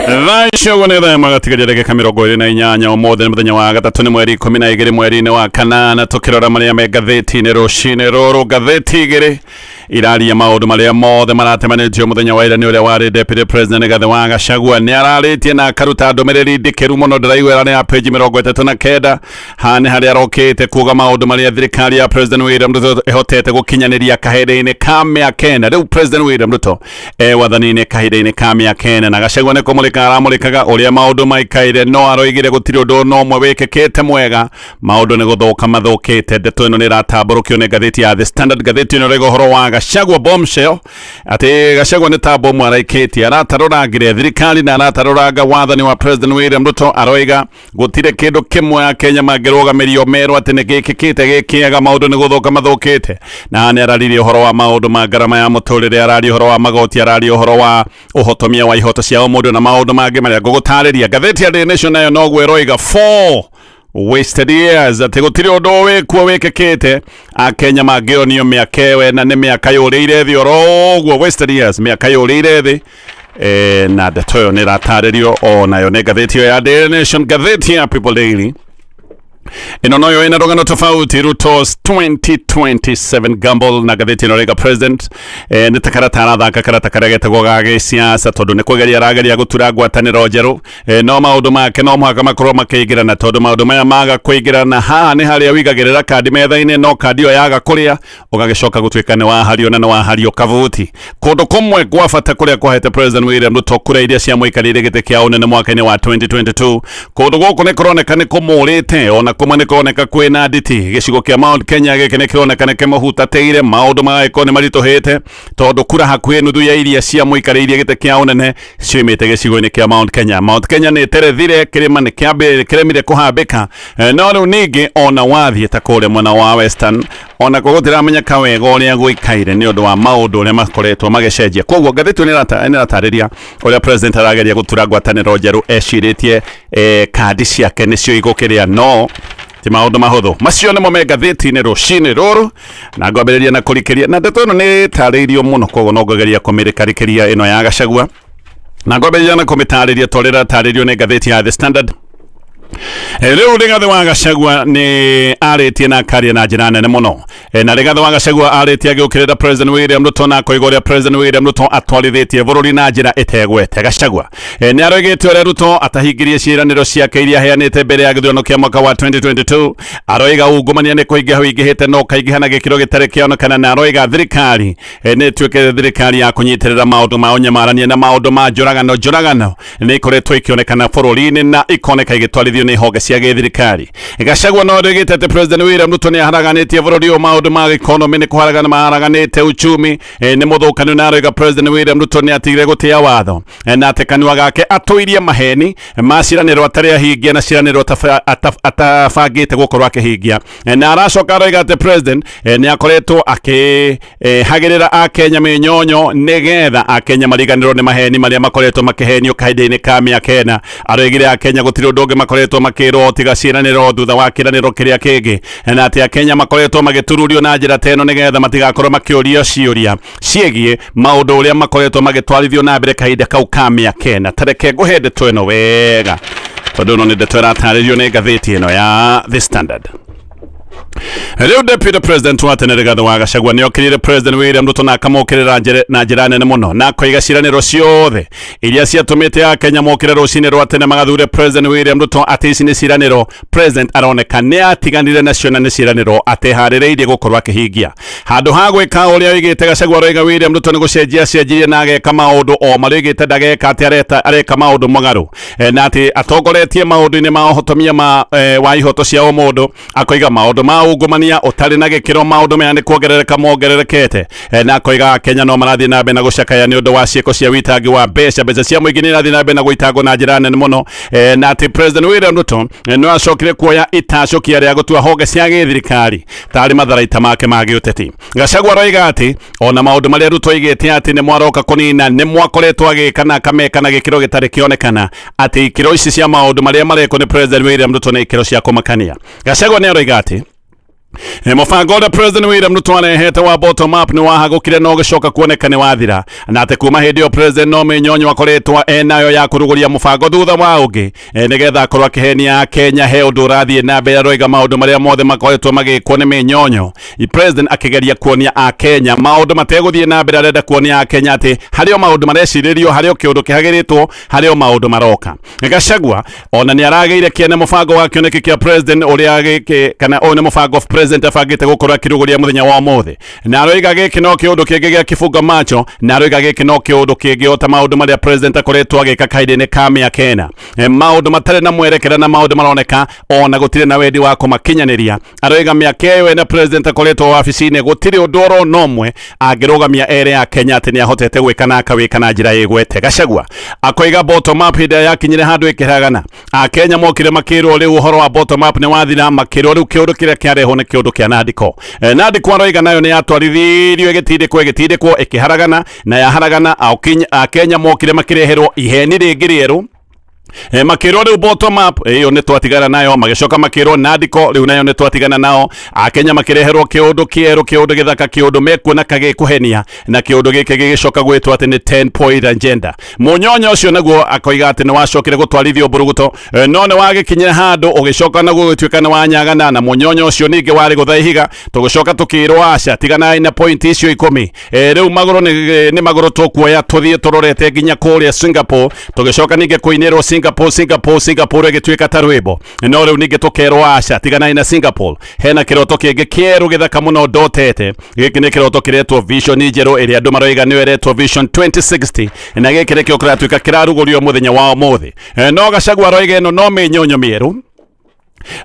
Thaa icio ũguo nĩ thaa ĩmwe gatigaria ndagĩka 28. Ũmũthĩ nĩ mũthenya wa gatatũ, nĩ mweri 12 mweri-inĩ wa kanana. Tũkĩrora marĩa me ngathĩti-inĩ rũcinĩ rũrũ, ngathĩti igĩrĩ iraria maũndũ marĩa mothe maratemanĩtio mũthenya wa ira nĩ ũrĩa warĩ Deputy President Rigathĩ wa Gachagua. Nĩ ararĩtie na akaruta ndũmĩrĩri ndikĩru mũno, ndĩraigua ĩra nĩ ya page 39. Haha nĩ harĩa arokĩte kuga maũndũ marĩa thirikari ya President William Ruto ĩhotete gũkinyanĩria kahinda-inĩ ka mĩaka 4. Rĩu President William Ruto e wathani-inĩ kahinda-inĩ ka mĩaka 4, na Gachagua nĩ kũmũrĩka aramũrĩkaga ũrĩa maũndũ maikaire, no aroigire gũtirĩ ũndũ no ũmwe wĩkĩkĩte mwega, maũndũ nĩ gũthũka mathũkĩte. Ndeto ĩno nĩ ĩratambũrũkio nĩ ngathĩti ya The Standard. Ngathĩti ĩno ĩrauga ũhoro wa Gachagua bombshell, atĩ Gachagua nĩ ta bomu araikĩtie, aratarũrangire thirikari na aratarũranga wathani wa President William Ruto. Aroiga gũtirĩ kĩndũ kĩmwe Akenya mangĩrũgamĩrio merwo atĩ nĩ gĩkĩkĩte gĩkĩega, maũndũ nĩ gũthũka mathũkĩte. Na nĩ araririe ũhoro wa maũndũ ma ngarama ya mũtũrĩre, araria ũhoro wa magoti, araria ũhoro wa ũhotomia wa ihoto cia ũmũndũ na maũndũ mangĩ marĩa ngũgũtarĩria. Ngathĩti ya Daily Nation nayo noguo ĩroiga, 4 wasted years, atĩ gũtirĩ ũndũ wĩkuo wĩkĩkĩte Akenya mangĩonio mĩaka ĩyo ĩna nĩ mĩaka yũrĩire thĩ oro ũguo, wasted years, mĩaka yũrĩire thĩ. Na ndeto ĩyo nĩ ĩratarĩrio o nayo nĩ ngathĩti ĩyo ya Daily Nation. Ngathĩti ya People Daily ĩno noyo ĩna rũgano tofauti, Ruto's 2027 gamble. Na ngathĩti ĩno rĩga president nĩ ta karata arathaka, karata karĩa getagwo ga gĩsiasa, tondũ nĩ kũgeria arageria gũtura ngwatanĩro njerũ, no maũndũ make no mũhaka makorwo makĩingĩrana, tondũ maũndũ maya maga kũingĩrana, haha nĩ harĩa wigagĩrĩra kandi metha-inĩ, no kandi ĩyo yaga kũrĩa ũgagĩcoka gũtuĩka nĩ wahario na nĩ wahario kabuti. Kũndũ kũmwe kwa bata kũrĩa kwahete President William Ruto kura iria ciamũikarĩire gĩtĩ kĩa ũnene mwaka-inĩ wa 2022, kũndũ gũkũ nĩ kũroneka nĩ kũmũrĩte, ona kũmwe nĩ kũroneka kwĩna nditi. Gĩcigo kĩa Mount Kenya gĩkĩ nĩ kĩroneka nĩ kĩmũhutatĩire, maũndũ magagĩkorwo nĩ maritũhĩte, tondũ kura hakuhĩ nuthu ya iria ciamũikarĩirie gĩtĩ kĩa ũnene ciumĩte gĩcigo-inĩ kĩa Mount Kenya. Mount Kenya nĩ ĩterethire, kĩrĩma nĩ kĩremire kũhambĩka, no rĩu ningĩ ona wathiĩ ta kũrĩa mwena wa Western, ona kwo gũtiramenyeka wega ũrĩa gũikaire nĩ ũndũ wa maũndũ ũrĩa makoretwo magĩcenjia. Koguo ngathĩti ĩyo nĩ ĩratarĩria ũrĩa president arageria gũtura ngwatanĩro njerũ ecirĩtie kandi ciake nĩcio igũkĩrĩa, no ti maũndũ mahũthũ. Macio nĩmo me ngathĩti-inĩ rũcinĩ rũrũ, na ngwambĩrĩria na kũrikĩria na ndeto ĩno nĩ ĩtarĩirio mũno, koguo no ngũgeria kũmĩrĩkarĩkĩria ĩno ya Gachagua, na ngwambĩrĩria na kũmĩtarĩria ta ũrĩa ĩratarĩrio nĩ ngathĩti ya The Standard. Rĩu Rigathĩ wa Gachagua nĩ arĩtie na akaria na njĩra nene mũno. Na Rigathĩ wa Gachagua arĩtie agĩũkĩrĩra President William Ruto na akoiga ũrĩa President William Ruto atwarithĩtie bũrũri na njĩra ĩtegwete. Gachagua nĩ aroigĩte ũrĩa Ruto atahingirie ciĩranĩro ciake iria aheanĩte mbere ya gĩthurano kĩa mwaka wa 2022. Aroiga ungumania nĩ kũingĩha ũingĩhĩte no ũkaingĩha na gĩkĩro gĩtarĩ kĩonekana, na aroiga thirikari nĩ ĩtuĩkĩte thirikari ya kũnyitĩrĩra maũndũ ma ũnyamarania na maũndũ ma njũragano. Njũragano nĩ ikoretwo ikĩonekana bũrũri-inĩ na ikoneka igĩtwarithio nĩ honge cia gĩthirikari. Gachagua no oigĩte atĩ President William Ruto nĩ aharaganĩtie bũrũri ũyũ, maũndũ ma economy nĩ kũharagana maharaganĩte, uchumi nĩ mũthũkanu, na aroiga President William Ruto nĩ atigire gũtĩa watho, na atĩ kanua gake atũirie maheni ma ciĩranĩro atarĩ ahingia na ciĩranĩro atabangĩte gũkorwo akĩhingia. Na aracoka aroiga atĩ president nĩ akoretwo akĩhagĩrĩra Akenya mĩnyonyo nĩgetha Akenya mariganĩrwo nĩ maheni marĩa makoretwo makĩhenio kahinda-inĩ ka mĩaka 4. Aroigire Akenya gũtirĩ ũndũ ũngĩ makoretwo makĩrwo tiga ciĩranĩro thutha wa kĩranĩro kĩrĩa kĩngĩ, na atĩ Akenya makoretwo magĩtururio na njĩra ta ĩno nĩgetha matigakorwo makĩũrio ciũria ciĩgiĩ maũndũ ũrĩa makoretwo magĩtwarithio na mbere kahinda kau ka mĩaka 4. Tareke ngũhe ndeto ĩno wega, tondũ ĩno nĩ ndeto ĩratarĩrio nĩ ngathĩti ĩno ya The Standard. Rĩu Deputy President wa tene Rigathĩ wa Gachagua nĩ okĩrĩire President William Ruto na akamũkĩrĩra na njĩra nene mũno, na akoiga ciĩranĩro ciothe iria ciatũmĩte Akenya mokĩre rũcinĩ rwa tene magathure President William Ruto, atĩ ici nĩ ciĩranĩro President aroneka nĩ atiganire nacio na nĩ ciĩranĩro ateharĩrĩirie gũkorwo akĩhingia. Handũ ha gwĩka ũrĩa oigĩte, Gachagua aroiga William Ruto nĩ gũcenjia acenjirie na ageka maũndũ o marĩa oigĩte ndageka, atĩ areka maũndũ mũgarũ, na atĩ atongoretie maũndũ-inĩ ma ũhotomia wa ihoto cia ũmũndũ. Akoiga maũndũ ma ungumania ũtarĩ na gĩkĩro, maũndũ maya nĩ kuongerereka mongererekete, na akoiga Kenya no marathiĩ na mbere na gũcakaya nĩ ũndũ wa ciĩko cia witangi wa mbeca, mbeca cia mũingĩ nĩ irathiĩ na mbere na gũitangwo na njĩra nene mũno, na atĩ President William Ruto no acokire kuoya itacũkia rĩa gũtua honge cia gĩthirikari tarĩ matharaita make ma gĩũteti. Gachagua aroiga atĩ ona maũndũ marĩa Ruto oigĩte atĩ nĩ mwaroka kũnina nĩ mwakoretwo agĩka na akameka na gĩkĩro gĩtarĩ kĩonekana, atĩ ikĩro ici cia maũndũ marĩa marekwo nĩ President William Ruto nĩ ikĩro cia kũmakania. Gachagua nĩ aroiga atĩ Mũbango ũrĩa President William Ruto arehete wa bottom up nĩ wahagũkire na ũgĩcoka kuoneka nĩ wathira, na atĩ kuma hĩndĩ ĩyo President no mĩnyonyo akoretwo enayo ya kũrugũria mũbango thutha wa ũngĩ, nĩgetha akorwo akĩhenia Kenya he ũndũ ũrathiĩ na mbere. Aroiga maũndũ marĩa mothe makoretwo magĩkwo nĩ mĩnyonyo, President akĩgeria kuonia Akenya maũndũ mategũthiĩ na mbere. Arenda kuonia Akenya atĩ harĩ o maũndũ marecirĩrio, harĩ o kĩũndũ kĩhagĩrĩtwo, harĩ o maũndũ maroka. Gachagua ona nĩ aragĩire kĩene mũbango wa kĩoneki kĩa president ũrĩa gĩkĩ kana ũyũ nĩ mũbango of president abangĩte gũkorwo akĩrugũria mũthenya wa ũmũthĩ, na aroiga gĩkĩ no kĩũndũ kĩngĩ gĩa kibunga macho, na aroiga gĩkĩ no kĩũndũ kĩngĩ ota maũndũ marĩa president akoretwo agĩka kahinda-inĩ ka mĩaka 4, maũndũ matarĩ na mwerekera na maũndũ maroneka ona gũtirĩ na wendi wa kũmakinyanĩria. Aroiga mĩaka ĩyo 4 president akoretwo wabici-inĩ, gũtirĩ ũndũ oro na ũmwe angĩrũgamia ere ya Kenya atĩ nĩ ahotete gwĩka na akawĩka na njĩra ĩgwete. Gachagua akoiga bottom up hĩndĩ ĩrĩa yakinyire handũ ĩkĩragana, Akenya mokire makĩrwo rĩu ũhoro wa bottom up nĩ wathira, makĩrwo rĩu kĩũndũ kĩrĩa kĩarehwo nĩ kĩũndũ kĩa Nandiko. Nandiko aroiga nayo nĩ yatwarithirio ĩgĩtindĩkwo ĩgĩtindĩkwo ĩkĩharagana, na yaharagana Akenya mokire makĩreherwo iheni rĩngĩ rĩerũ. Makĩrwo rĩu bottom up ĩyo nĩ twatigana nayo, magĩcoka makĩrwo Nandiko rĩu nayo nĩ twatigana nao. Akenya makĩreherwo kĩũndũ kĩerũ, kĩũndũ gĩthaka, kĩũndũ mekuona kagĩkũhenia, na kĩũndũ gĩkĩ gĩgĩcoka gwĩtwo atĩ nĩ 10 point agenda. Mũnyonyo ũcio naguo akoiga atĩ nĩ wacokire gũtwarithio mburuguto, no nĩ wagĩkinyire handũ ũgĩcoka naguo ũgĩtuĩka nĩ wanyagana, na mũnyonyo ũcio ningĩ warĩ gũtha ihiga. Tũgĩcoka tũkĩrwo aca, tiganai na point icio 10, rĩu magũrũ nĩ magũrũ tũkuoya tũthiĩ tũrorete nginya kũrĩa Singapore. Tũgĩcoka ningĩ kũinĩrwo Singapore, Singapore, Singapore ĩgĩtuĩka ta rwĩmbo, no rĩu ningĩ tũkerwo aca, tiganai na Singapore, hena kĩroto kĩngĩ kĩerũ gĩthaka mũno ndotete. Gĩkĩ nĩ kĩroto kĩretwo vision njerũ ĩrĩa andũ maroiga nĩyo ĩretwo Vision 2060, na gĩkĩ nĩkĩo kĩratuĩka kĩrarugũrio mũthenya wa ũmũthĩ. No Gachagua aroiga ĩno no mĩnyonyo mĩerũ,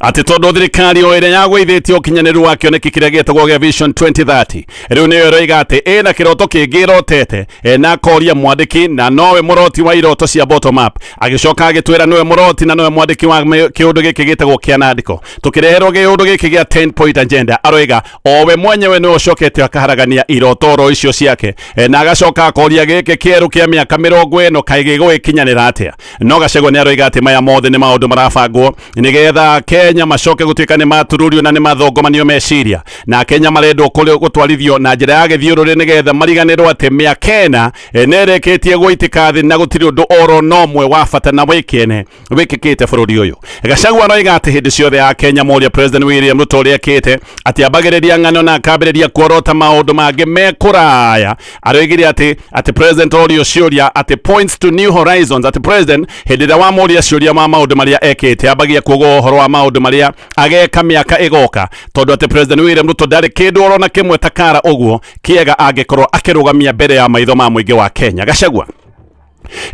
atĩ tondũ thirikari o ĩrĩa yagũithĩtie ũkinyanĩru wa kĩoneki kĩrĩa gĩetagwo gĩa Vision 2030 rĩu nĩyo ĩroiga atĩ ĩna kĩroto kĩngĩ ĩrotete. Na akoria mwandĩki na nowe mũroti wa iroto cia bottom up, agĩcoka agĩtwĩra nĩwe mũroti na nĩwe mwandĩki wa kĩũndũ gĩkĩ gĩtagwo kĩa Nandiko. Tũkĩreherwo kĩũndũ gĩkĩ gĩa 10 point agenda, aroiga owe mwenyewe nĩwe ũcokete akaharagania iroto oro icio ciake. Na agacoka akoria gĩkĩ kĩerũ kĩa mĩaka 40 kaĩ gĩgũgĩkinyanĩra atĩa? No Gachagua nĩ aroiga atĩ maya mothe nĩ maũndũ marabangwo nĩgetha Kenya macoke gũtuĩka nĩ matururio na nĩ mathongomanio meciria, na Kenya marendwo gũtwarithio na njĩra ya gĩthiũrũrĩ nĩgetha mariganĩrwo atĩ mĩaka 4 nĩ ĩrĩkĩtie gũitĩka thĩ na gũtirĩ ũndũ oro na ũmwe wa bata na wĩkĩene wĩkĩkĩte bũrũri ũyũ. Gachagua aroiga atĩ hĩndĩ ciothe ya Kenya moria President William Ruto ũrĩa ekĩte, atĩ ambagĩrĩria ng'ano na akambĩrĩria kuorota maũndũ mangĩ me kũraya. Aroigire atĩ president orio ciũria atĩ points to new horizons, atĩ president hĩndĩ ĩrĩa wamoria ciũria ma maũndũ marĩa ekĩte, ambagia kuoga ũhoro wa maũndũ marĩa ageka mĩaka ĩgoka, tondũ atĩ President William Ruto ndarĩ kĩndũ orona kĩmwe ta kara ũguo kĩega angĩkorwo akĩrũgamia mbere ya maitho ma mũingĩ wa Kenya. Gachagua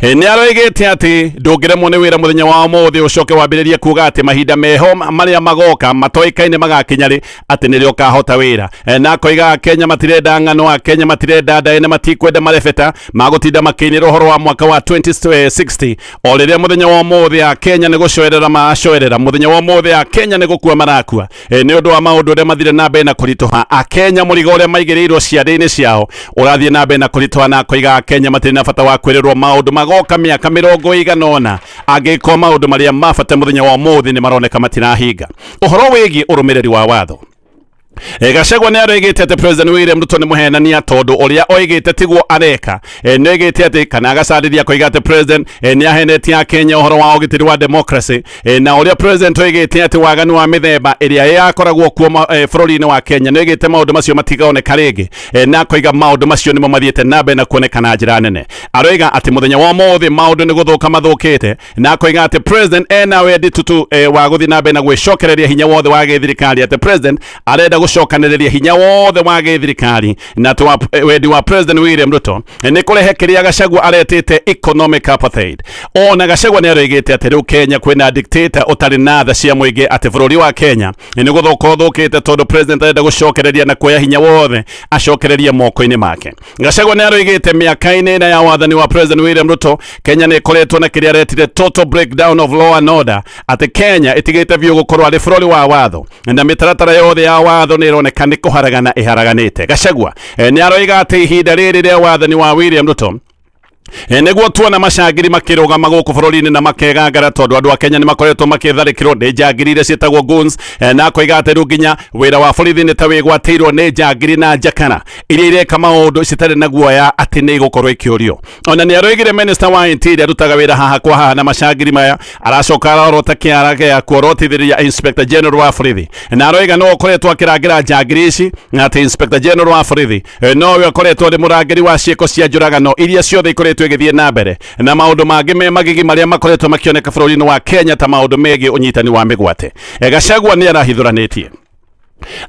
nĩ aroigĩte atĩ ndũngĩremwo nĩ wĩra mũthenya wa ũmũthĩ ũcoke wambĩrĩrie kuga atĩ mahinda meho marĩa magoka matoĩkaine magakinya rĩ, atĩ nĩrĩo ũkahota wĩra. Na akoiga Kenya matirenda ng'ano, Akenya matirenda ndaĩ na matikwenda marebeta magũtinda makĩinĩra ũhoro wa mwaka wa 2060, o rĩrĩa mũthenya wa ũmũthĩ a Kenya nĩ gũcoerera macoerera, mũthenya wa ũmũthĩ a Kenya nĩ gũkua marakua, nĩ ũndũ wa maũndũ ũrĩa mathire na mbere na kũritũha. Akenya mũrigo ũrĩa maigĩrĩirwo ciande-inĩ ciao ũrathiĩ na mbere na kũritũha, na akoiga Akenya matirĩ na bata wa kwĩrĩrwo maũndũ magoka mĩaka 40 angĩkorwo maũndũ marĩa ma bata mũthenya wa ũmũthĩ nĩ maroneka matirahinga. Ũhoro wĩgiĩ ũrũmĩrĩri wa watho, Gachagua nĩ aroigĩte atĩ President William Ruto nĩ mũhenania, tondũ ũrĩa oigĩte tiguo areka. Nĩ oigĩte atĩ kana agacarĩria koiga atĩ president nĩ ahenetie Akenya ũhoro wa ũgitĩri wa democracy, na ũrĩa president oigĩte atĩ waganu wa mĩthemba ĩrĩa yakoragwo kuo bũrũri-inĩ wa Kenya, nĩ oigĩte maũndũ macio matigoneka rĩngĩ, na akoiga maũndũ macio nĩmo mathiĩte na mbere na kuoneka na njĩra nene. Aroiga atĩ mũthenya wa ũmũthĩ maũndũ nĩ gũthũka mathũkĩte, na akoiga atĩ president ena wendi tutu wa gũthiĩ na mbere na gwĩcokereria hinya wothe wa gĩthirikari, atĩ president arenda gũcokanĩrĩria hinya wothe wa gĩthirikari, na atĩ wendi wa President William Ruto nĩ kũrehe kĩrĩa Gachagua aretĩte economic apartheid. Ona Gachagua nĩ aroigĩte atĩ rĩu Kenya kwĩna dictator ũtarĩ na tha cia mũingĩ, atĩ bũrũri wa Kenya nĩ gũthũka ũthũkĩte tondũ president arenda gũcokereria na kuoya hinya wothe acokererie moko-inĩ make. Gachagua nĩ aroigĩte mĩaka-inĩ 4 ya wathani wa President William Ruto, Kenya nĩ ĩkoretwo na kĩrĩa aretire total breakdown of law and order, atĩ Kenya ĩtigĩte biũ gũkorwo arĩ bũrũri wa watho na mĩtaratara yothe ya watho nĩ ĩroneka nĩ kũharagana ĩharaganĩte. Gachagua nĩ aroiga atĩ ihinda rĩrĩ rĩa wathani wa William Ruto, Nĩguo tuona macangiri makĩrũgama gũkũ bũrũri-inĩ na makegangara tondũ andũ a Kenya nĩ makoretwo makĩtharĩkĩrwo nĩ njangiri iria ciĩtagwo goons. Na akoiga atĩ rĩu nginya wĩra wa borithi nĩ ta wĩgwatĩirwo nĩ njangiri na njakara iria ireka maũndũ citarĩ na guoya atĩ nĩ igũkorwo ikĩũrio. Ona nĩ aroigire minister wa interior arutaga wĩra haha kwa haha na macangiri maya, aracoka arorota kĩara gĩa kuorotithĩria inspector general wa borithi, na aroiga no ũkoretwo akĩrangĩra njangiri ici na atĩ inspector general wa borithi nowe ũkoretwo arĩ mũrangĩri wa ciĩko cia njũragano iria ciothe ikoretwo igĩthiĩ na mbere na maũndũ mangĩ me magigi marĩa makoretwo makĩoneka bũrũri-inĩ wa Kenya ta maũndũ megiĩ ũnyitani wa mĩgwate. Gachagua nĩ arahithũranĩtie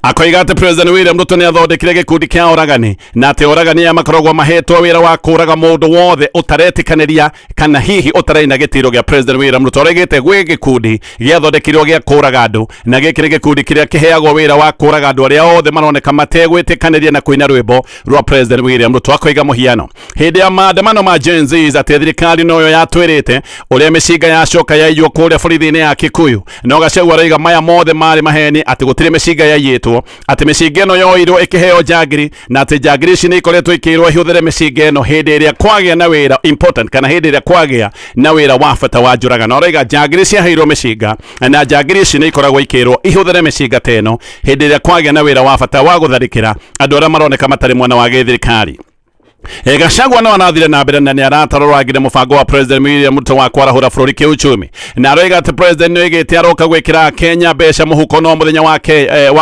akoiga atĩ President William Ruto nĩ athondekire gĩkundi kĩa oragani na atĩ oragani aya makoragwo mahetwo wĩra wa kũraga mũndũ wothe ũtaretĩkanĩria kana hihi ũtarĩ na gĩtĩro gĩa President William Ruto. Aroigĩte gwĩ gĩkundi gĩathondekirwo gĩa kũraga andũ, na gĩkĩ nĩ gĩkundi kĩrĩa kĩheagwo wĩra wa kũraga andũ arĩa othe maroneka mategwĩtĩkanĩria na kũina rwĩmbo rwa President William Ruto. Akoiga mũhiano hĩndĩ ya maandamano ma Gen Z atĩ thirikari noyo yatwĩrĩte ũrĩa mĩcinga yacoka yaiywo kũrĩa borithi-inĩ ya Kikuyu, no Gachagua aroiga maya mothe marĩ maheni, atĩ gũtirĩ mĩcinga yaiyĩtwo, atĩ mĩcinga ĩno yoirwo ĩkĩheo njangiri, na atĩ njangiri ici nĩ ikoretwo ikĩrwo ihũthĩre mĩcinga ĩno hĩndĩ ĩrĩa kwagĩa na wĩra important kana hĩndĩ ĩrĩa kwagĩa na wĩra wa bata wa njũragano. Aroiga njangiri ciaheirwo mĩcinga na njangiri ici nĩ ikoragwo ikĩrwo ihũthĩre mĩcinga ta ĩno hĩndĩ ĩrĩa kwagĩa na wĩra wa bata wa gũtharĩkĩra andũ arĩa maroneka matarĩ mwena wa gĩthirikari. Gachagua no arathire na mbere na nĩ aratarorangire mũbango wa President William Ruto wa kwarahũra bũrũri kĩuchumi, na aroiga atĩ President nĩoigĩte aroka gwĩkĩra Kenya mbeca mũhuko, no mũthenya wa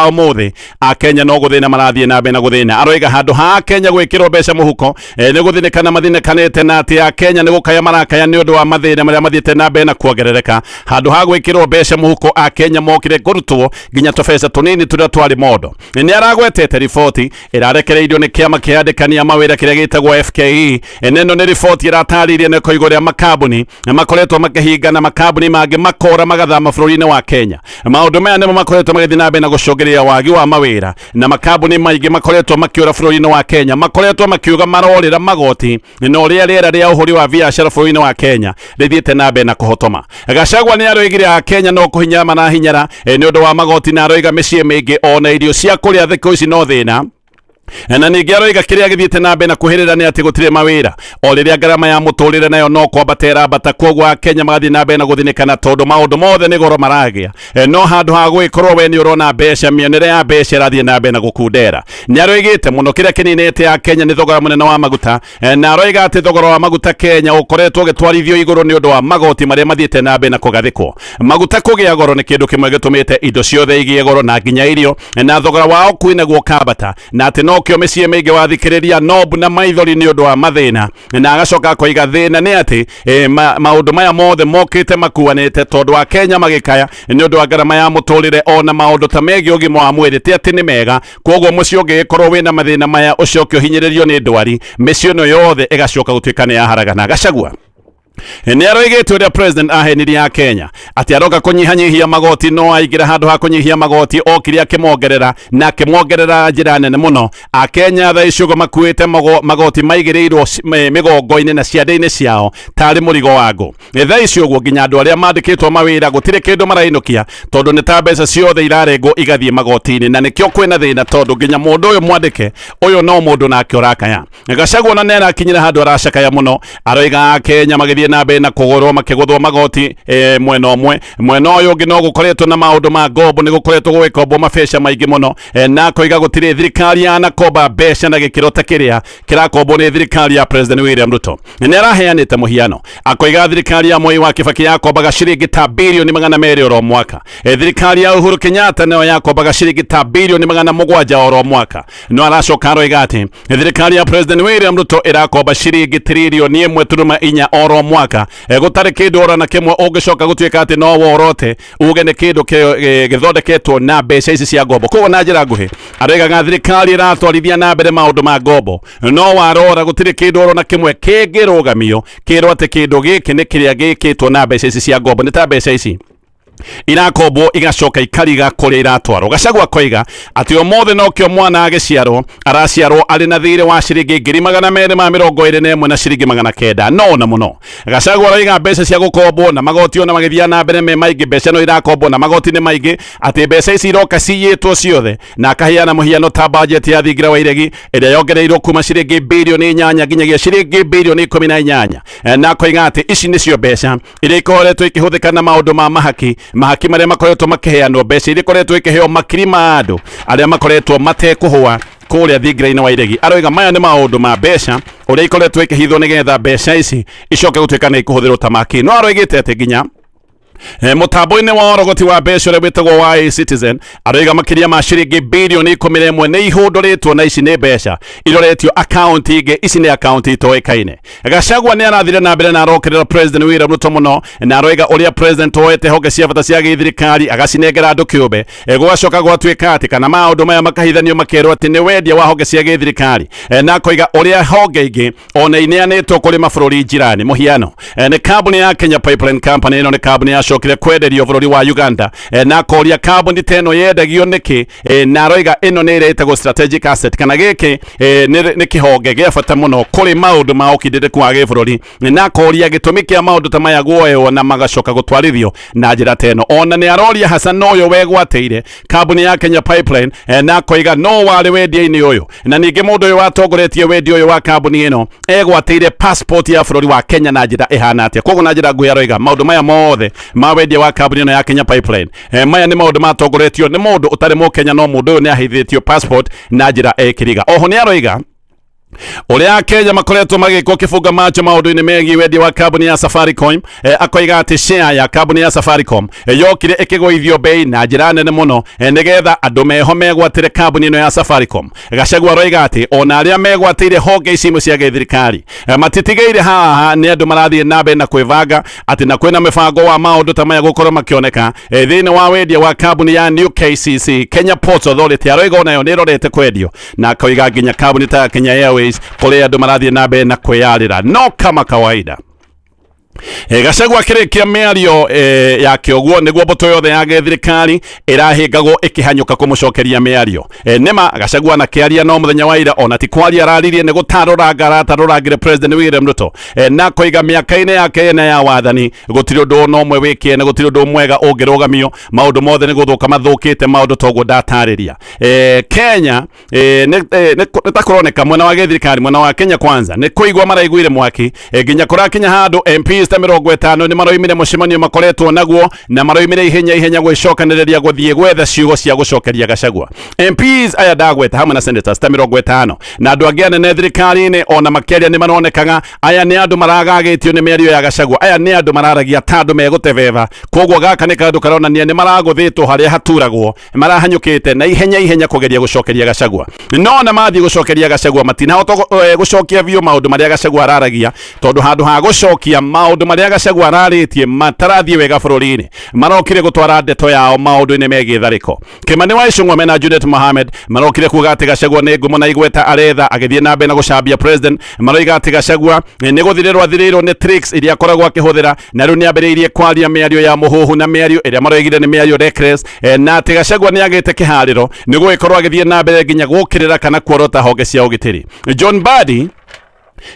ũmũthĩ Akenya no gũthĩna marathiĩ na mbere na gũthĩna. Aroiga handũ ha Kenya gwĩkĩrwo mbeca mũhuko, nĩ gũthĩnĩkana mathĩnĩkanĩte, na atĩ Akenya nĩ gũkaya marakaya nĩ ũndũ wa mathĩna marĩa mathiĩte na mbere na kuongerereka. Handũ ha gwĩkĩrwo mbeca mũhuko, Akenya mokire kũrutwo nginya tũbeca tũnini tũrĩa twarĩ mondo. Nĩ aragwetete riboti ĩrarekereirio nĩ kĩama kĩa andĩkani a mawĩra kĩrĩa gĩtagwo FKE. Ĩno nĩ riboti ĩratarĩirie nĩ koigo ũrĩa makambuni makoretwo makĩhinga na makambuni mangĩ makora magathama bũrũri-inĩ wa Kenya. Maũndũ maya nĩmo makoretwo magĩthiĩ na mbere na gũcũngĩrĩria wagi wa mawĩra, na makambuni maingĩ makoretwo makĩũra bũrũri-inĩ wa Kenya, makoretwo makiuga marorĩra magoti na ũrĩa rĩera rĩa ũhũri wa biacara bũrũri-inĩ wa Kenya rĩthiĩte na mbere na kũhotoma. Gachagua nĩ aroigire a Kenya no kũhinyara marahinyara nĩ ũndũ wa magoti, na aroiga mĩciĩ mĩingĩ ona irio cia kũrĩa thikũ ici no thĩna, na ningĩ aroiga kĩrĩa gĩthiĩte na mbere na kwĩhĩrĩra nĩ atĩ gũtirĩ mawĩra, o rĩrĩa ngarama ya mũtũrĩre nayo no kwambata ĩrambata, koguo Akenya magathiĩ na mbere na gũthinĩkana tondũ maũndũ mothe nĩ goro maragĩa. No handũ ha gũgĩkorwo we nĩ ũrona mbeca, mĩonere ya mbeca ĩrathiĩ na mbere na gũkundera. Nĩ aroigĩte mũno kĩrĩa kĩninĩte Akenya nĩ thogora mũnene wa maguta, na aroiga atĩ thogora wa maguta Kenya ũkoretwo ũgĩtwarithio igũrũ nĩ ũndũ wa magoti marĩa mathiĩte na mbere na kũgathĩkwo. Maguta kũgĩa goro nĩ kĩndũ kĩmwe gĩtũmĩte indo ciothe igĩe goro na nginya irio, na thogora wa ũkui naguo ũkambata, na atĩ nokĩo mĩciĩ mĩingĩ wathikĩrĩria nobu na maithori nĩ ũndũ wa mathĩna. Na agacoka akoiga thĩna nĩ atĩ maũndũ maya mothe mokĩte makuanĩte tondũ wa Kenya magĩkaya nĩ ũndũ wa ngarama ya mũtũrĩre, ona maũndũ ta megiĩ ũgima wa mwĩrĩ ti atĩ nĩ mega, koguo mũciĩ ũngĩgĩkorwo wĩna mathĩna maya ũcoke ũhinyĩrĩrio nĩ ndwari, mĩciĩ ĩno yothe ĩgacoka gũtuĩka nĩ yaharagana. Gachagua nĩ aroigĩte ũrĩa president ahenirie a Kenya atĩ aroka kũnyihanyihia magoti, no aingĩra handũ ha kũnyihia magoti okire akĩmongerera, na akĩmongerera njĩra nene mũno. Akenya thaa ici ũguo makuĩte magoti maigĩrĩirwo mĩgongo-inĩ na ciande-inĩ ciao tarĩ mũrigo wa ngũ. Thaa ici ũguo nginya andũ arĩa mandĩkĩtwo mawĩra gũtirĩ kĩndũ marainũkia, tondũ nĩ ta mbeca ciothe irarengwo igathiĩ magoti-inĩ, na nĩkĩo kwĩna thĩna tondũ nginya mũndũ ũyũ mwandĩke ũyũ no mũndũ nake ũrakaya. Gachagua ona nĩ arakinyĩra handũ aracakaya mũno, aroiga Akenya magĩthiĩ na mbere na kũgũrwo makĩgũthwo magoti mwena ũmwe, mwena ũyũ ũngĩ no gũkoretwo na maũndũ ma ngombo, nĩ gũkoretwo gũgĩkombwo mabeca maingĩ mũno, na akoiga gũtirĩ thirikari yanakomba mbeca na gĩkĩro ta kĩrĩa kĩrakombwo nĩ thirikari ya President William Ruto. Nĩ araheanĩte mũhiano akoiga thirikari ya Mwai wa Kibaki yakombaga ciringi ta birioni 200 oro mwaka, thirikari ya Uhuru Kenyatta nayo yakombaga ciringi ta birioni 700 oro mwaka, no aracoka aroiga atĩ thirikari ya President William Ruto ĩrakomba ciringi tiririoni 1.4 oro mwaka, gũtarĩ kĩndũ ora na kĩmwe ũngĩcoka gũtuĩka atĩ no worote uge nĩ kĩndũ gĩthondeketwo na mbeca ici cia ngombo. Koguo na njĩra nguhĩ aroigaga thirikari ĩratwarithia na mbere maũndũ ma ngombo, no warora gũtirĩ kĩndũ oro na kĩmwe kĩngĩrũgamio kĩrwo atĩ kĩndũ gĩkĩ nĩ kĩrĩa gĩkĩtwo na mbeca ici cia ngombo, nĩ ta mbeca ici. Irakombwo igacoka ikariga kũrĩa iratwarwo. Gachagua akoiga atĩ ũmũthĩ nokĩo mwana agĩciarwo araciarwo arĩ na thirĩ wa ciringi 221,900 na ciringi 900. No na mũno Gachagua aroiga mbeca cia gũkombwo na magoti ona magĩthiaga na mbere me maingĩ, mbeca no irakombwo na magoti nĩ maingĩ, atĩ mbeca ici iroka ciyĩtwo ciothe, na akaheana mũhiano ta bajeti ya thingira wa iregi ĩrĩa yongereirwo kuma ciringi birioni 8 nginyagia ciringi birioni 18, na akoiga atĩ ici nĩcio mbeca iria ikoretwo ikĩhũthĩka na maũndũ ma mahaki, mahaki marĩa makoretwo makĩheanwo, mbeca iria ikoretwo ikĩheo makiri ma andũ arĩa makoretwo matekũhũa kũrĩa thingira-inĩ wa iregi. Aroiga maya nĩ maũndũ ma mbeca ũrĩa ikoretwo ikĩhithwo nĩgetha mbeca ici icoke gũtuĩka nĩ ikũhũthĩrwo ta maki. No aroigĩte atĩ nginya mũtambo-inĩ wa ũrogoti wa mbeca ũrĩa wĩtagwo wa eCitizen, aroiga makĩria ma ciringi birioni 11 nĩ ihũndũrĩtwo, na ici nĩ mbeca iroretio akaunti ingĩ, ici nĩ akaunti itoĩkaine. Gachagua nĩ arathire na mbere na arokerera President William Ruto mũno, na aroiga ũrĩa President oete honge cia bata cia gĩthirikari agacinengera andũ kĩũmbe, gũgacoka gwatuĩka atĩ kana maũndũ maya makahithanio makerwo atĩ nĩ wendia wa honge cia gĩthirikari, na akoiga ũrĩa honge ingĩ ona ineanĩtwo kũrĩ mabũrũri njirani. Mũhiano nĩ kambuni ya Kenya Pipeline Company, ĩno nĩ kambuni yacokire kwenderio bũrũri wa Uganda, na akoria kambuni ta ĩno yendagio nĩkĩ, na aroiga ĩno nĩ ĩrĩa ĩtagwo strategic asset, kana gĩkĩ nĩ kĩhonge gĩa bata mũno kũrĩ maũndũ ma ũkindĩrĩku wa gĩbũrũri, na akoria gĩtũmi kĩa maũndũ ta maya guoywo na magacoka gũtwarithio na njĩra ta ĩno. Ona nĩ aroria Hassan ũyũ wegwatĩire kambuni ya Kenya Pipeline, na akoiga no warĩ wendia-inĩ ũyũ, na ningĩ mũndũ ũyũ watongoretie wendia ũyũ wa kambuni ĩno egwatĩire passport ya bũrũri wa Kenya na njĩra ĩhana atĩa. Koguo na njĩra nguhĩ aroiga maũndũ maya mothe ma wendia wa kambuni ĩno ya Kenya Pipeline, maya nĩ maũndũ matongoretio nĩ mũndũ ũtarĩ mũkenya, no mũndũ ũyũ nĩ aheithĩtio passport na njĩra ĩkĩriga. Oho nĩ aroiga ũrĩa Akenya makoretwo magĩkwo kĩbunga macho maũndũ-inĩ megiĩ wendia wa kambuni ya Safaricom, akoiga atĩ share ya kambuni ya Safaricom yokire ĩkĩgũithio bei na njĩra nene mũno, nĩgetha andũ meho megwatĩre kambuni ĩno ya Safaricom. Gachagua aroiga atĩ ona arĩa megwatĩire honge ici imwe cia gĩthirikari matitigĩire haha, nĩ andũ marathiĩ na mbere na kwĩbanga atĩ na kwĩna mĩbango wa maũndũ ta maya gũkorwo makĩoneka thĩinĩ wa wendia wa kambuni ya New KCC. Kenya Ports Authority aroiga onayo nĩ ĩrorete kwendio, na akoiga nginya kambuni ta Kenya Airways kũrĩa andũ marathiĩ na mbere na kwĩyarĩra no kama kawaida. Gachagua akĩrĩkia mĩario yake ũguo nĩguo mbũtũ yothe ya gĩthirikari ĩrahĩngagwo ĩkĩhanyũka kũmũcokeria mĩario. Nĩma Gachagua na kĩaria no mũthenya wa ira ona ti kwaria araririe, nĩ gũtarũranga aratarũrangire President William Ruto, na koiga mĩaka-inĩ yake ĩna ya wathani gũtirĩ ũndũ ona ũmwe wĩ kĩene, gũtirĩ ũndũ mwega ũngĩrũgamio, maũndũ mothe nĩ gũthũka mathũkĩte, maũndũ toguo ndatarĩria. Kenya nĩ ta kũroneka mwena wa gĩthirikari, mwena wa Kenya Kwanza, nĩ kũigua maraiguire mwaki, nginya kũrakinya handũ MPs ta 50 nĩ maroimire mũcemanio makoretwo naguo na maroimire ihenya ihenya gwĩcokanĩrĩria gũthiĩ gwetha ciugo cia gũcokeria Gachagua. MPs aya ndagweta hamwe na senators ta 50 na andũ angĩ anene thirikari-inĩ, ona makĩaria nĩ maronekaga aya nĩ andũ maragagĩtio nĩ mĩario ya Gachagua, aya nĩ andũ mararagia ta andũ megũtebeba. Koguo gaka nĩ kaũndũ karonania nĩ maragũthĩtwo harĩa haturagwo, marahanyũkĩte na ihenya ihenya kũgeria gũcokeria Gachagua. No na mathiĩ gũcokeria Gachagua matinahota gũcokia biũ maũndũ marĩa Gachagua araragia, tondũ handũ ha gũcokia maũndũ marĩa Gachagua ararĩtie matarathiĩ wega bũrũri-inĩ, marokire gũtwara ndeto yao maũndũ-inĩ megiĩ tharĩko. Kimani wa Ichung'wa mena Junet Mohamed marokire kuga atĩ Gachagua nĩ ngumo na igweta aretha agĩthiĩ na mbere na gũcambia president. Maroiga atĩ Gachagua nĩ gũthirĩrwo athirĩirwo nĩ tricks iria akoragwo akĩhũthĩra, na rĩu nĩ ambĩrĩirie kwaria mĩario ya mũhuhu na mĩario ĩrĩa maroigire nĩ mĩario reckless, na atĩ Gachagua nĩ agĩte kĩharĩro nĩ gũgĩkorwo agĩthiĩ na mbere nginya gũkĩrĩra kana kuorota honge cia ũgitĩri. John Mbadi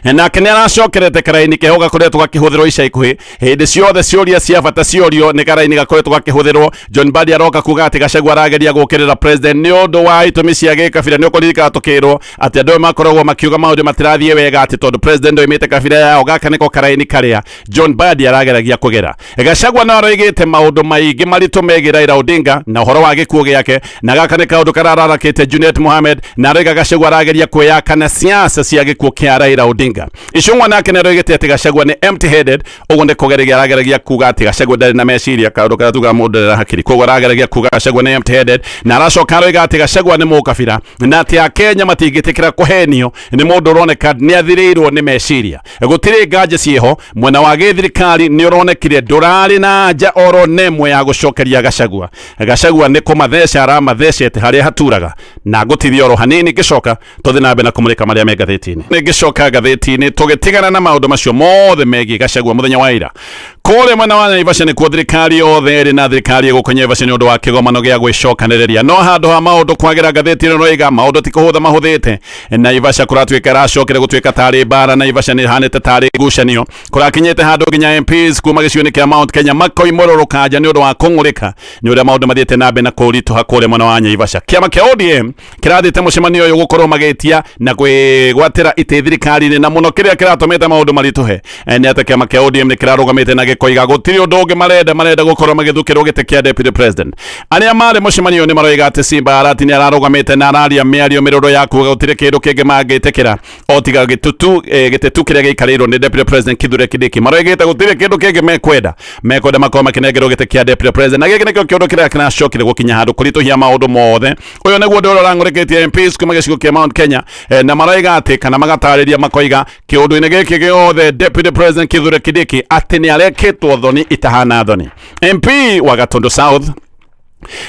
nake nĩ aracokerete karaini keho gakoretwo gakĩhũthĩrwo ica ikuhĩ hĩndĩ ciothe ciũria cia bata ciorio nĩ karaini gakoretwo gakĩhũthĩrwo. John Mbadi aroka kuga atĩ Gachagua arageria gũkĩrĩra president nĩ ũndũ wa itũmi cia gĩkabira. Nĩ ũkũririkana tũkĩrwo atĩ andũ aya makoragwo makiuga maũndũ matirathiĩ wega atĩ tondũ president oimĩte kabira yao. Gaka nĩko karaini karĩa John Mbadi arageragia kũgera. Gachagua no aroigĩte maũndũ maingĩ maritũ megiĩ Raila Odinga na ũhoro wa gĩkuũ gĩake, na gaka nĩ kaũndũ karararakĩte Junet Mohamed, na aroiga Gachagua arageria kwĩyaka na siasa cia gĩkuũ kĩa Raila Odinga. Ichung'wa nake nĩ aroigĩte atĩ Gachagua nĩ empty headed, ũguo nĩ kũgeria arageragia kuga atĩ Gachagua ndarĩ na meciria, kaũndũ karĩa tugaga mũndũ ndarĩ na hakiri, koguo arageragia kuga Gachagua nĩ empty headed, na aracoka aroiga atĩ Gachagua nĩ mũkabira na atĩ Akenya matingĩtĩkĩra kũhenio nĩ mũndũ ũroneka nĩ athirĩirwo nĩ meciria. Gũtirĩ nganja ciĩho, mwena wa gĩthirikari nĩ ũronekire ndũrarĩ na anja oro nemwe ya gũcokeria Gachagua. Gachagua nĩ kũmatheca aramathecete harĩa haturaga, na ngũtithia oro hanini ngĩcoka tũthiĩ na mbere na kũmũrĩka marĩa me ngathĩti-inĩ. Nĩ ngĩcoka ngathĩti-inĩ tũgĩtigana na maũndũ macio mothe megiĩ Gachagua mũthenya wa ira. Kũrĩa mwena wa Naivasha nĩkuo thirikari yothe ĩrĩ na thirikari ĩgũkũ Naivasha nĩ ũndũ wa kĩgomano gĩa gwĩcokanĩrĩria. No handũ ha maũndũ kwagĩra, ngathĩti ĩno ĩroiga maũndũ ti kũhũtha mahũthĩte. Naivasha kũratuĩka ĩracokire gũtuĩka tarĩ mbara. Naivasha nĩ ĩhanĩte tarĩ ngucanio. Kũrakinyĩte handũ nginya MPs kuma gĩcigo-inĩ kĩa Mount Kenya makoimũrũrũka nja nĩ ũndũ wa kũng'ũrĩka nĩ ũrĩa maũndũ mathiĩte na mbere na kũritũha kũrĩa mwena wa Naivasha. Kĩama kĩa ODM kĩrathiĩte mũcemanio ũyũ gũkorwo magĩtia na kwĩgwatĩra itĩ thirikari-inĩ, na mũno kĩrĩa kĩratũmĩte maũndũ maritũhe nĩ atĩ kĩama kĩa ODM nĩ kĩrarũgamĩte na gĩkoiga gũtirĩ ũndũ ũngĩ marenda gũkorwo magĩthukĩrwo gĩtĩ kĩa deputy president. Arĩa marĩ mũcemanio nĩ maroiga atĩ Simba Arati nĩ ararũgamĩte na araria mĩario mĩrũrũ ya kuga gũtirĩ kĩndũ kĩngĩ mangĩtĩkĩra o tiga gĩtĩ tu kĩrĩa gĩikarĩirwo nĩ deputy president Kithure Kindiki. Maroigĩte gũtirĩ kĩndũ kĩngĩ mekwenda makorwo makĩnengerwo gĩtĩ kĩa deputy president, na gĩkĩ nĩkĩo kĩũndũ kĩrĩa kĩracokire gũkinya handũ kũritũhia maũndũ mothe. Ũyũ nĩguo ũndũ ũrĩa ũrang'ũrĩkĩtie MPs kuma gĩcigo kĩa Mount Kenya, na maroiga atĩ kana magatarĩria makoiga kĩũndũ-inĩ gĩkĩ gĩothe deputy president Kithure Kindiki atĩ nĩ arekĩtwo thoni itahana thoni. MP wa Gatundu South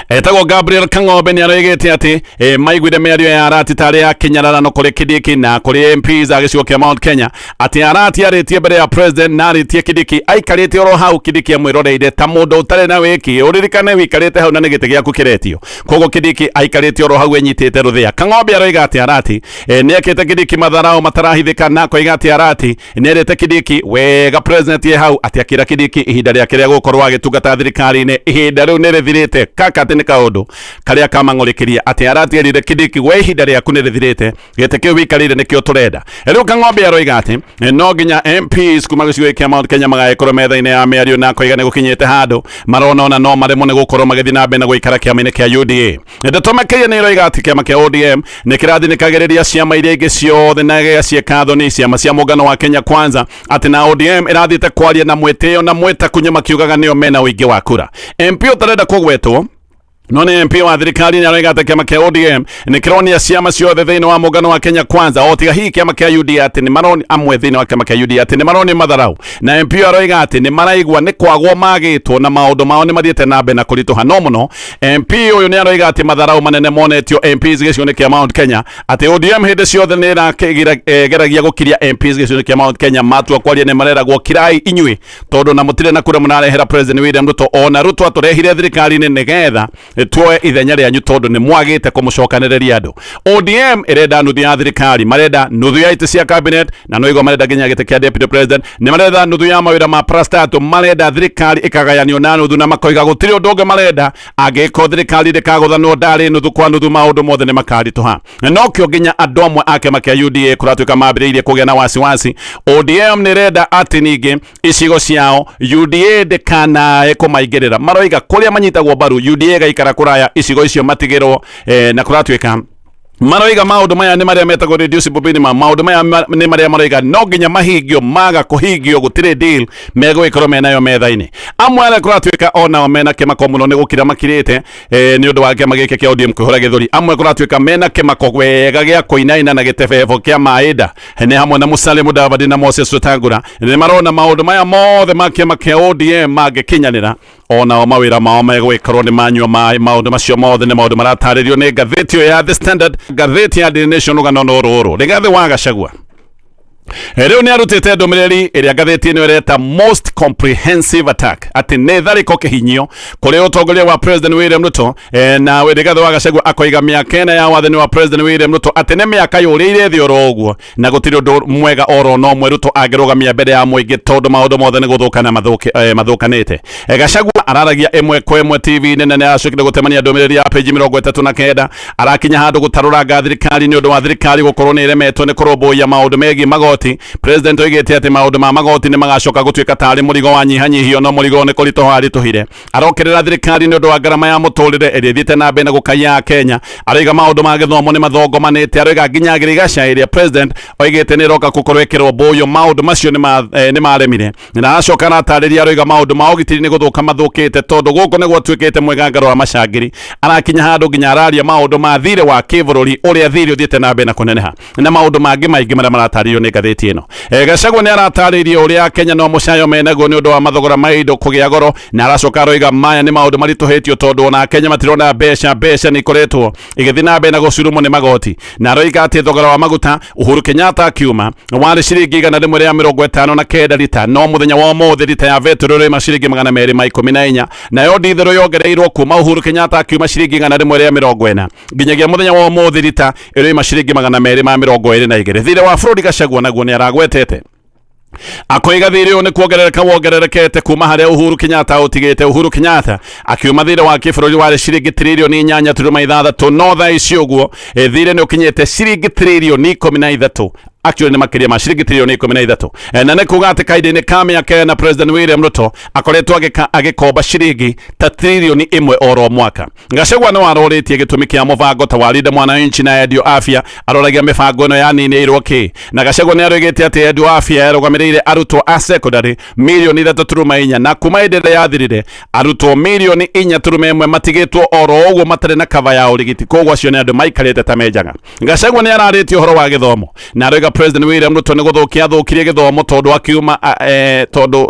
etagwo Gabriel Kang'ombe nĩ aroigĩte atĩ maiguire mĩario ya Arati tarĩ ya kĩnyararano kũrĩ Kindiki na kũrĩ MPs a gĩcigo kĩa Mount Kenya, atĩ Arati arĩtie mbere ya president na arĩtie Kindiki aikarĩte oro hau, Kindiki amwĩroreire ta mũndũ ũtarĩ na wĩki. Ũririkane wĩikarĩte hau na nĩ gĩtĩ gĩaku kĩretio, koguo Kindiki aikarĩte oro hau enyitĩte rũthĩa. Kang'ombe aroiga atĩ Arati nĩ ekĩte Kindiki matharao matarahithĩka, na akoiga atĩ Arati nĩ erĩte Kindiki wega president ye hau atĩ akĩra Kindiki ihinda rĩake rĩa gũkorwo agĩtungata thirikari-inĩ ihinda rĩu nĩ rĩthirĩte. Kaka atĩ nĩ kaũndũ karĩa kamang'ũrĩkĩria atĩ Arati erire Kindiki, we ihinda rĩaku nĩ rĩthirĩte, gĩtĩ kĩu wĩikarĩire nĩkĩo tũrenda. Rĩu Kang'ombe aroiga atĩ no nginya MPs kuma gĩcigo kĩa Mount Kenya magagĩkorwo metha-inĩ ya mĩario, na akoiga nĩ gũkinyĩte handũ marona ona no maremwo nĩ gũkorwo magĩthiĩ na mbere na gũikara kĩama-inĩ kĩa UDA. Ndeto makĩria nĩ ĩroiga atĩ kĩama kĩa ODM nĩ kĩrathinĩkagĩrĩria ciama iria ingĩ ciothe na gĩgaciĩka thoni, ciama cia mũngano wa Kenya Kwanza, atĩ na ODM ĩrathiĩte kwaria na mwĩtĩo na mwĩtakunyo makiugaga nĩo mena ũingĩ wa kura. MP ũtarenda kũgwetwo no nĩ MP wa thirikari nĩ aroiga atĩ kĩama kĩa ODM nĩ kĩronia ciama ciothe thĩinĩ wa mũngano wa Kenya Kwanza o tiga hihi kĩama kĩa UDA, atĩ nĩ maroni amwe thĩinĩ wa kĩama kĩa UDA atĩ nĩ maronio matharau, na MP aroiga atĩ nĩ maraigua nĩ kwagwo magĩtwo na maũndũ mao nĩ mathiĩte na mbere na kũritũha. No mũno MP ũyũ nĩ aroiga atĩ matharau manene monetio MPs gĩcigo-inĩ kĩa Mount Kenya, atĩ ODM hĩndĩ ciothe nĩ ĩrageragia gũkiria MPs gĩcigo-inĩ kĩa Mount Kenya, matua kwaria nĩ mareragwo kirai inyuĩ tondũ na mũtirĩ na kura mũrarehera President William Ruto, ona Ruto atũrehire thirikari-inĩ nĩgetha tuoe ithenya rĩanyu tondũ nĩ mwagĩte kũmũcokanĩrĩria andũ. ODM ĩrenda nuthu ya thirikari, marenda nuthu ya itĩ cia cabinet, na no igua marenda nginya gĩtĩ kĩa deputy president, nĩ marenda nuthu ya mawĩra ma parastatal, marenda thirikari ĩkagayanio na nuthu, na makoiga gũtirĩ ũndũ ũngĩ marenda. Angĩkorwo thirikari ndĩkagũthanwo ndarĩ nuthu kwa nuthu, maũndũ mothe nĩ makaritũha. Nokĩo nginya andũ amwe a kĩama kĩa UDA kũratuĩka mambĩrĩirie kũgĩa na wasiwasi. ODM nĩ ĩrenda atĩ ningĩ icigo ciao UDA ndĩkanae kũmaingĩrĩra. Maroiga kũrĩa manyitagwo mbaru UDA ĩgaikara kũraya, icigo icio matigĩrwo, na kũratuĩka maroiga maũndũ maya nĩ marĩa metagwo reducible minimum. Maũndũ maya nĩ marĩa maroiga no nginya mahingio, maga kũhingio gũtirĩ deal megũgĩkorwo menayo metha-inĩ. Amwe arĩa kũratuĩka onao mena kĩmako mũno nĩ gũkira makirĩte nĩ ũndũ wa kĩama gĩkĩ kĩa ODM kwĩhũra gĩthũri. Amwe kũratuĩka mena kĩmako wega gĩa kũinaina na gĩtebebo kĩa maĩ nda nĩ hamwe na Musalia Mudavadi na Moses Wetangula. Nĩ marona maũndũ maya mothe ma kĩama kĩa ODM mangĩkinyanĩra, onao mawĩra mao megũgĩkorwo nĩ manyua maĩ. Maũndũ macio mothe nĩ maũndũ maratarĩrio nĩ ngathĩti ĩyo ya The Standard. Ngathĩti ya Daily Nation, rũgano no rũrũ: Rigathĩ wa Gachagua rĩu nĩ arutĩte ndũmĩrĩri ĩrĩa ngathĩti ĩno ĩreta most comprehensive attack, atĩ nĩ tharĩko kĩhinyio kũrĩ ũtongoria wa President William Ruto, na Rigathĩ wa Gachagua akoiga mĩaka 4 ya wathani wa President William Ruto atĩ nĩ mĩaka yũrĩire thĩ oro ũguo, na gũtirĩ ũndũ mwega oro no mwe Ruto angĩrũgamia mbere ya mũingĩ tondũ maũndũ mothe nĩ gũthũkana mathũkanĩte. Gachagua araragia ĩmwe kwa ĩmwe TV-inĩ na nĩ aracokire gũtemania ndũmĩrĩri ya peji 39. Arakinya handũ gũtarũranga thirikari nĩ ũndũ wa thirikari gũkorwo nĩ ĩremetwo nĩ kũrũmbũiya maũndũ megiĩ magoti. President oigĩte atĩ maũndũ ma magoti nĩ magacoka gũtuĩka tarĩ mũrigo wanyihanyihio, no mũrigo nĩ kũritũha aritũhire. Arokerera thirikari nĩ ũndũ wa ngarama ya mũtũrĩre ĩrĩa ĩthiĩte na mbere na gũkaia Kenya. Aroiga maũndũ ma gĩthomo nĩ mathongomanĩte. Aroiga nginya ngirigaca ĩrĩa president oigĩte nĩ ĩroka gũkorwo ĩkĩrwo mbũyũ, maũndũ macio nĩ maremire. Na aracoka aratarĩria, aroiga maũndũ ma ũgitĩri nĩ gũthũka mathũkĩte tondũ gũkũ nĩ gwatuĩkĩte mwĩgangaro wa macangiri. Arakinya handũ nginya araria maũndũ ma thirĩ wa kĩbũrũri, ũrĩa thirĩ ũthiĩte na mbere na kũneneha, na maũndũ mangĩ maingĩ marĩa maratarĩrio nĩ ngathĩti. ngathĩti ĩno. Gachagua nĩ aratarĩirie ũrĩa Kenya no mũcayo menaguo nĩ ũndũ wa mathogora ma indo kũgĩa goro, na aracoka aroiga maya nĩ maũndũ maritũhĩtio tondũ ona Kenya matirona mbeca, mbeca nĩ ikoretwo igĩthiĩ na mbere na gũcurumwo nĩ magoti, na aroiga atĩ thogora wa maguta Uhuru Kenyatta akiuma warĩ ciringi 159 rita, no mũthenya wa ũmũthĩ rita ya betũrũ ĩrĩ ciringi 214, nayo ndithero yongereirwo kuma Uhuru Kenyatta akiuma ciringi 140 nginyagia mũthenya wa ũmũthĩ rita ĩrĩ ciringi 222. Thirĩ wa bũrũri Gachagua naguo nĩ aragwetete akoiga thirĩ ũyũ nĩ kuongerereka wongererekete kuma harĩa Uhuru Kenyatta ũtigĩte. Uhuru Kenyatta akiuma thirĩ wa kĩbũrũri warĩ ciringi tiririoni 8.6, no thaa ici ũguo thirĩ nĩ ũkinyĩte ciringi tiririoni 13, actually nĩ makĩria ma ciringi tiririoni 13. Na nĩ kuga atĩ kahinda-inĩ ka mĩaka 4 President William Ruto akoretwo agĩkomba ciringi ta tiririoni 1 oro mwaka. Gachagua no arorĩtie gĩtũmi kĩa mũbango ta wa Linda Mwananchi na Endio Afya, aroragia mĩbango ĩno yaninĩirwo kĩ, na Gachagua nĩ aroigĩte atĩ Endio Afya yarũgamĩrĩire arutwo a secondary mirioni 3.4, na kuma hĩndĩ ĩrĩa yathirire arutwo mirioni 4.1 matigĩtwo oro ũguo matarĩ na kava ya ũrigiti, koguo acio nĩ andũ maikarĩte ta menjaga. Gachagua nĩ ararĩtie ũhoro wa gĩthomo na aroiga President William Ruto nĩ gũthũkia athũkirie gĩthomo tondũ akiuma tondũ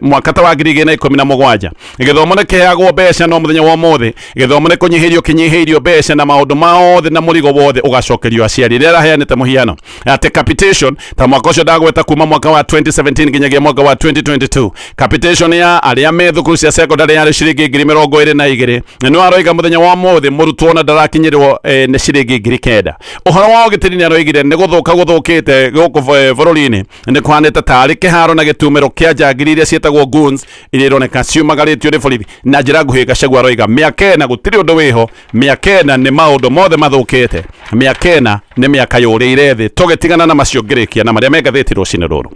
mwaka ta wa 2017 gĩthomo nĩ kĩheagwo mbeca, no mũthenya wa ũmũthĩ gĩthomo nĩ kũnyihĩrio kĩnyihĩirio mbeca na maũndũ mothe na mũrigo wothe ũgacokerio aciari. Rĩrĩa araheanĩte mũhiano atĩ capitation ta mwaka ũcio ndagweta kuma mwaka wa 2017 nginyagia mwaka wa 2022, capitation ya arĩa me thukuru cia secondary yarĩ ciringi 22,000, na nĩ aroiga mũthenya wa ũmũthĩ mũrutwo ona ndarakinyĩrwo nĩ ciringi 9,000. Ũhoro wa ũgitĩri nĩ aroigire nĩ gũthũka gũthũkĩte gũkũ bũrũri-inĩ, nĩ kũhanĩte tarĩ kĩharo na gĩtumĩro kĩa njangiri iria ciĩtagwo goons iria ironeka ciumagarĩtio nĩ borithi. Na njĩra nguhĩ Gachagua aroiga mĩaka 4 gũtirĩ ũndũ wĩho, mĩaka 4 nĩ maũndũ mothe mathũkĩte, mĩaka 4 nĩ mĩaka yũrĩire thĩ. Tũgĩtigana na macio ngĩrĩkia na marĩa me ngathĩti rũcinĩ rũrũ.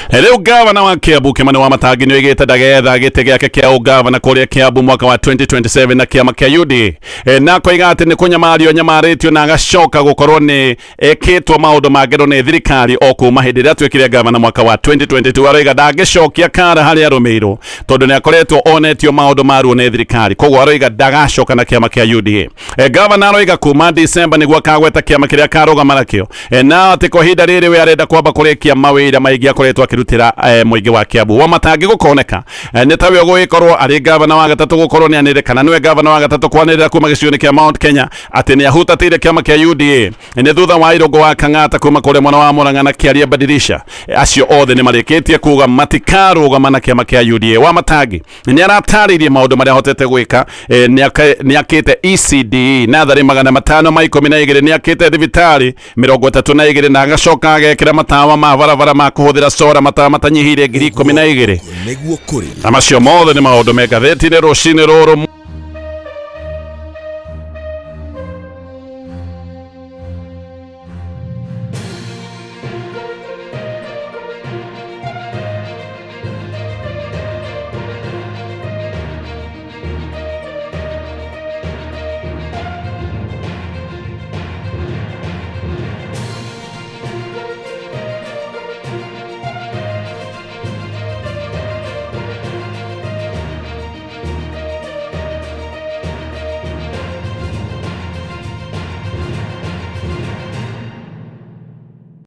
Rĩu gavana wa Kiambu Kimani Wamatangi nĩ oigĩte ndagetha gĩtĩ gĩake kĩa ũgavana kũrĩa Kiambu mwaka wa 2027 na kĩama kĩa UDA, na akoiga atĩ nĩ kũnyamario nyamarĩtio na agacoka gũkorwo nĩ ekĩtwo maũndũ mangĩrwo nĩ thirikari o kuma hĩndĩ ĩrĩa atuĩkire gavana mwaka wa 2022. Aroiga ndangĩcokia kara harĩa arũmĩirwo tondũ nĩ akoretwo onetio maũndũ maruo nĩ thirikari, koguo aroiga ndagacoka na kĩama kĩa UDA. Gavana aroiga kuma December nĩguo akagweta kĩama kĩrĩa akarũgama nakĩo, na atĩ kwa ihinda rĩrĩ we arenda kwamba kũrĩkia mawĩra maingĩ akoretwo akĩrutĩra mũingĩ wa Kiambu. Wamatangi gũkoneka nĩ tawe ũgũgĩkorwo arĩ gavana wa gatatũ gũkorwo nĩ anĩrĩre, kana nĩwe gavana wa gatatũ kwanĩrĩra kuma gĩcigo-inĩ kĩa Mount Kenya atĩ nĩ ahutatĩire kĩama kĩa UDA. Nĩ thutha wa Irũngũ wa Kang'ata kuma kũrĩa mwena wa Murang'a na Kĩaria Badirisha, acio othe nĩ marĩkĩtie kuga matikarũgama na kĩama kĩa UDA. Wamatangi nĩ aratarĩirie maũndũ marĩa ahotete gwĩka, nĩ akĩte ECDE natharĩ 512, nĩ akĩte thibitarĩ 32, na agacoka agekĩra matawa ma barabara ma kũhũthĩra sora, matawa matanyihĩire 12,000. Nĩguo kũrĩ Na macio mothe nĩ maũndũ me ngathĩti-inĩ rũcinĩ rũrũ.